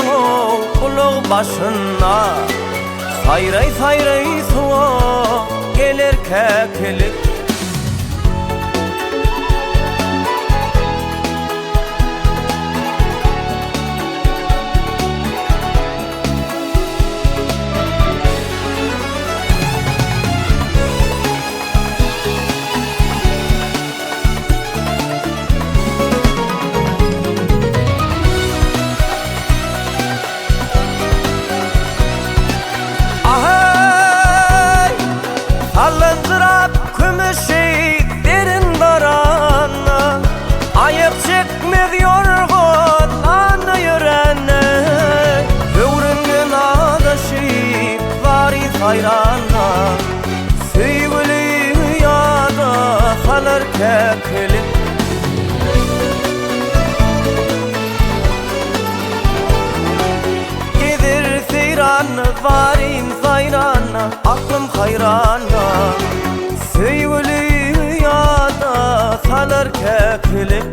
how ulag başynda. Saýraý-saýraý suwa geler käkilik. Aheý! Sallanjyrap kümüşi derin daranda, Aýak çekmez ýorgan anda ýörände, Höwründen azaşyp zary saýranda, Söýgüli ýada salar käkilik. Gezer seýranda, zaryn saýranda, Aklym haýranda. Söýgüli ýada salar käkilik.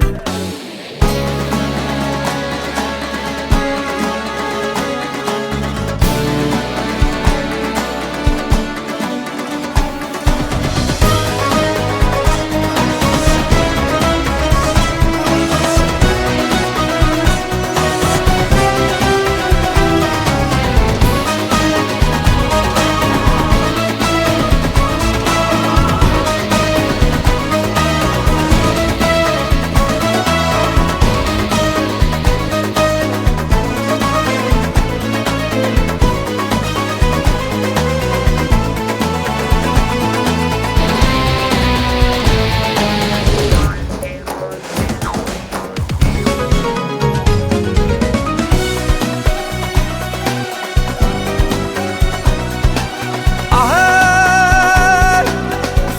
Aheý!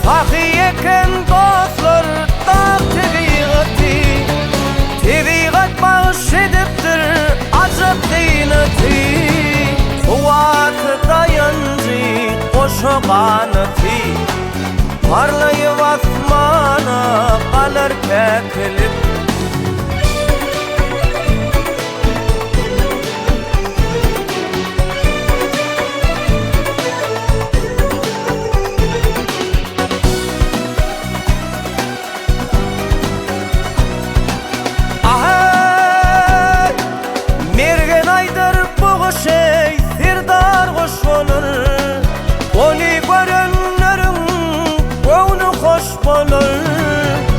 Sahy eken dostlar dag tebigaty, Tebigat bagyş edipdir ajap zynaty. Kuwwaty daýanjy goşa ganaty, Parlaýyp asmana galar käkilik. Aheý! Mergen aýdar bu guş eý, serdar guş bolar. Ony görenleriň göwni hoş bolar.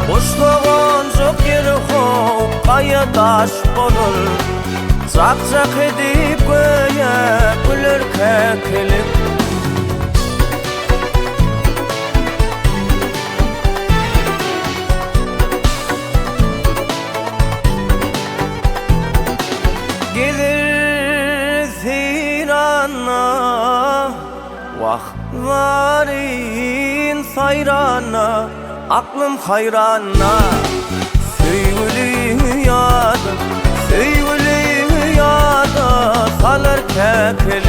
Guşsa gonjak ýeri how, gaýa daş bolar. Jak-jak edip göýä güler käkilik. Gezer seýrana, Wah, zaryn saýrana, Aklym haýrana. Söýgüli ýada, söýgüli ýada salar käkilik.